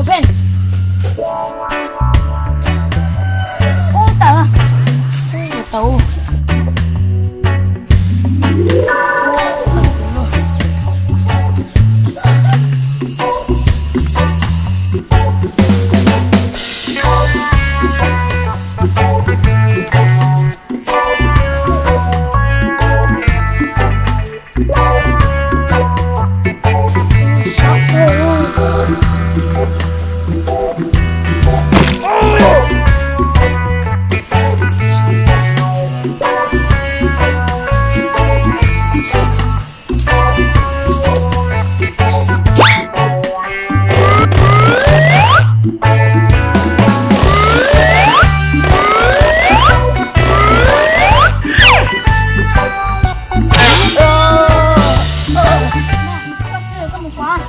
Ven. Ub, tawm. Ub, tawm.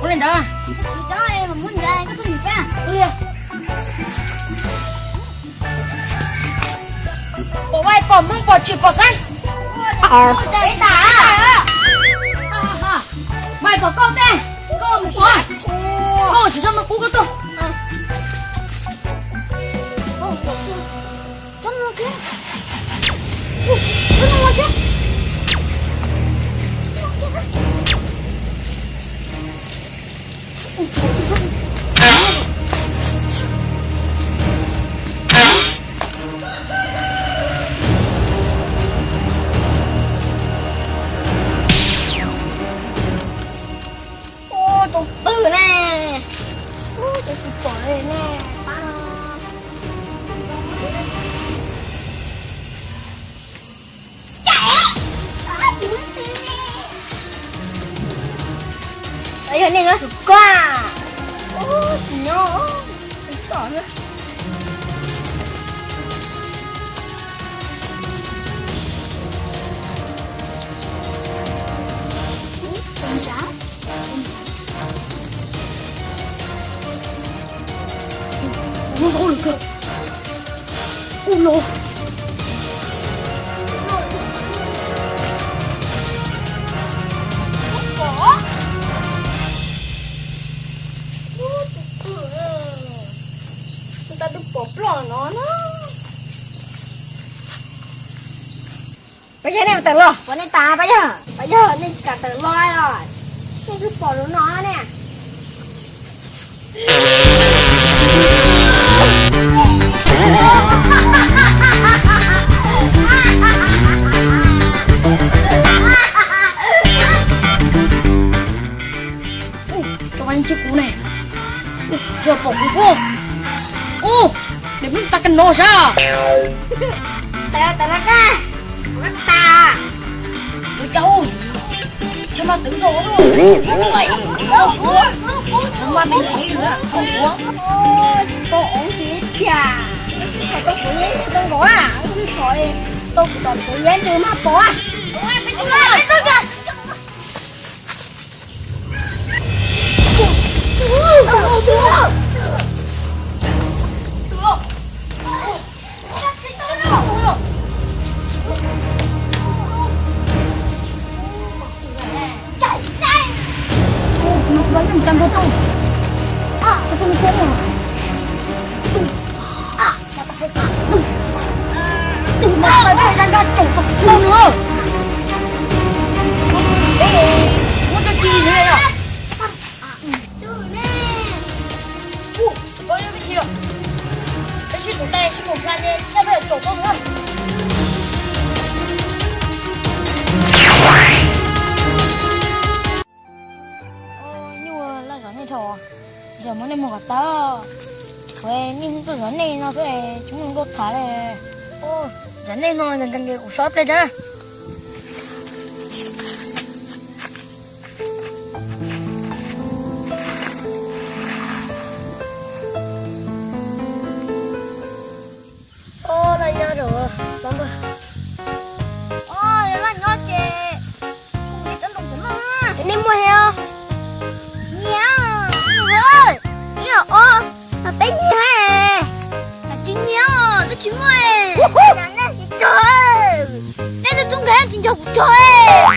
Ua li ntawd, pom vais pom moog pom tshwm pom xeeb. Vais pom koj tej, koj mus pom, koj tsis tso ntoo kub koj tuaj. Ub, tus twg ne? Ub, cov tsis pom li ne, pab no. Yog nej nyob Suav koj, ub, tsis nyob, tsis tom na. Ub, ntau lawm kawg. Ub no. Tus twg pom ploj no na. Pab yawg, nej mus tawm los, pom nej tas pab yawg. Pab yawg, nej tsis kam tawm los los, nej twb pom lus no ne. Ub, tso vaj yeej tsis kuv ne. Ub, yog pom kuv puab. Ub, niam peb tas kag no sab. Tawm, tawm los koj, kuv tas. Ua cas, tsis mas twv rau, tsis mas twv rau, tsis tau oob ces tiag, tsis tau kuv yeej tsis tau nkaus, tsis tau kuv tom kuv yeej twv mas pom. Nyuj laj zov nej dhau, yog muab nej muag kom tag. Kuv niaj hnub tuaj zov nej no xwb, tsis muaj hluas nkauj tham li. Zov nej no nkees nkees kuv so ib pliag tso. Os, laj nyob ces kuv nyiam cov ntoo kuv noj na. Nej muaj thiab? Nyiam. Nyiam os, mas peb nyiam. Tsis nyiam os, twb tsis muaj. Cas nej tsis tso? Tej nej tub nkeeg tsis nco kuv tso,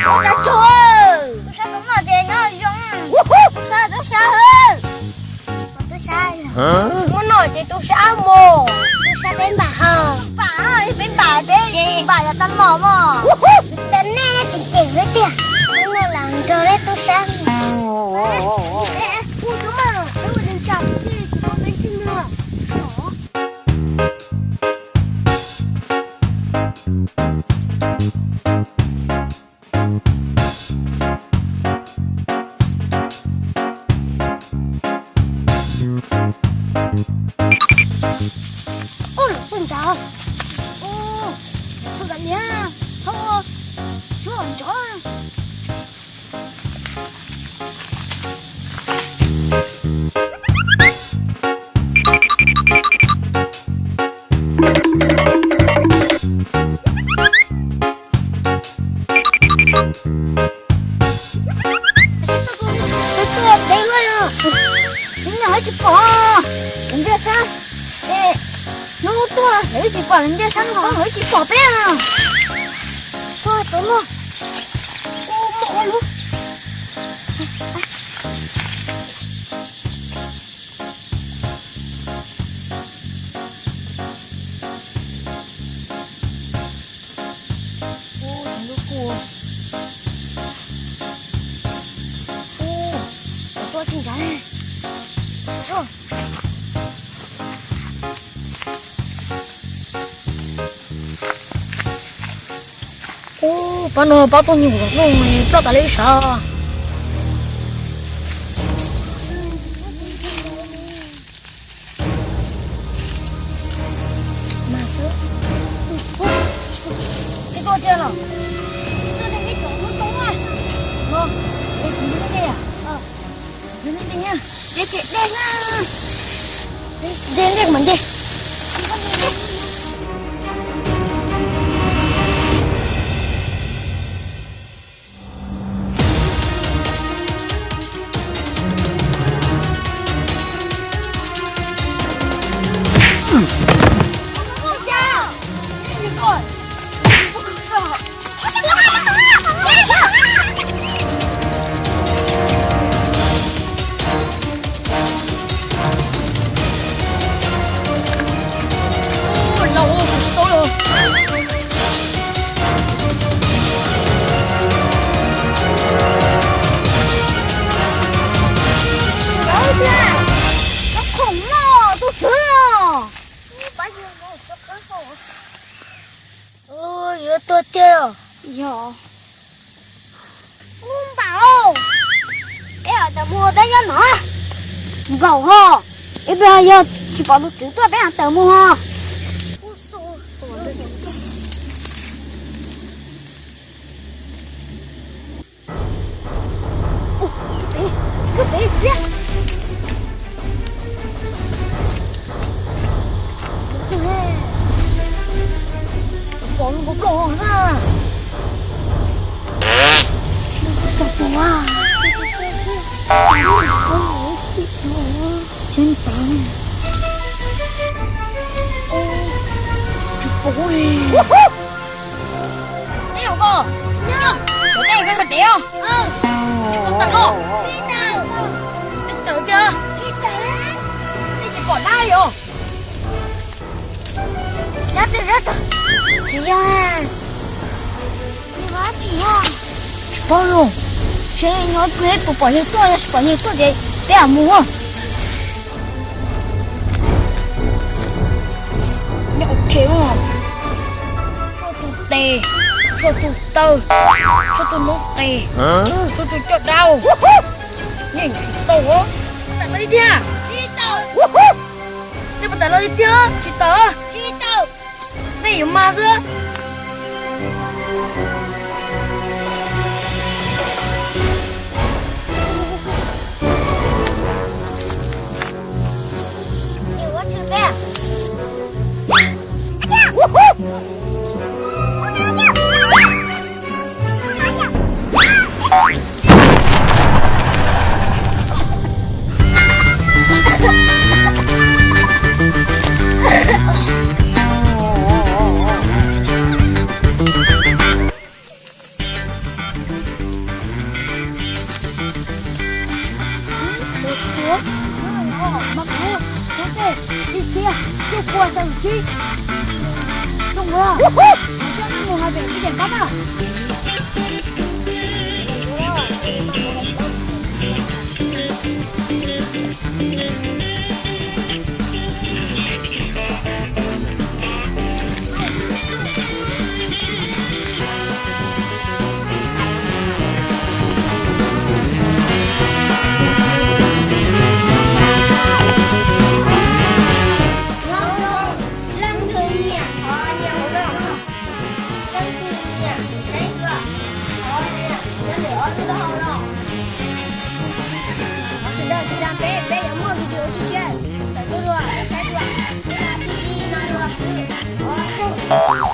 ua cas tso? Tub sab tub noj ces nyob zoo. Tub sab, tub sab, tub sab. Muab noj ces tu sab mos. Tu sab peb npam ho. Peb npam, peb npam, peb npam yog tag los mos. Tau nej tseem ceem lawm tiag. Muab noj los nrog lawv tu sab. Ub, lawv tuaj nrad. Ub, lawv tuaj nrad niam. Thaub, tsuag nrov. Tuaj pem luaj os. Lawv tsis pom, lawv ntsia sab. Hnub tuaj lawv tsis pom, lawv ntsia sab nkaus lawv tsis pom peb os. Tuaj, tuaj luaj. Ub, muaj ua luaj. Ub, tseem lub kuj. Ub, tuaj tsis nrad. Ub, pab no pab tuaj nyuj los plooj ploj tas li sav. Tsis tuaj tiag los? Tuaj tiag, peb cov lub toob a. Los, es kuv ntsib nej dej a? Ntsib nej dej na. Dej ces dej na. Dej, dej mas dej. Ub, lauj, kuv tsis tau lawm. Cov khoom no, tus tswv os. Yuav tuag tiag los? Yog. Ub, npaum, peb ho tawm mus, peb nyob no. Npaum ho, ib pliag yog tsis pom tus tswv tuaj peb ho tawm mus ho. Ub, peb, peb, peb. Pom lub npau ploj na. Tau pom a. Siab ntawd. Tsis pom li. Teb os koj, cov dej koj dev os. Dej puas tawm koj? Dej tsis tawm tiag. Dej tsis pom dab li os. Tsis yog, tsis paub los. Seb nyob peb puas pom yawg tuaj, yog tsis pom yawg tuaj ces peb mam mus. Nyob ua ke, tshuaj tu tes, tshuaj tu taw, tshuaj tu noob qes, tshuaj tu caj dab, yeej tsis tau. Tawm los li tiag. Nej puas tawm los li tiag? Tsis tawm. Nej yuav mag xwb. Ib txhiab cuaj pua xya caum tsib. Zoo, mus sab nab mus hais pem ib ceem qab na. Leej twg nyiam qhov nyiam hauv no? Leej twg nyiam saib dua, qhov nyiam nyob ntawm ob lub taub hau no. Qhov sawv daws tiv tag peb, peb yuav muaj video tshiab tshiab tawm tuaj dua, saib dua. Ib no xwb, ua tsaug.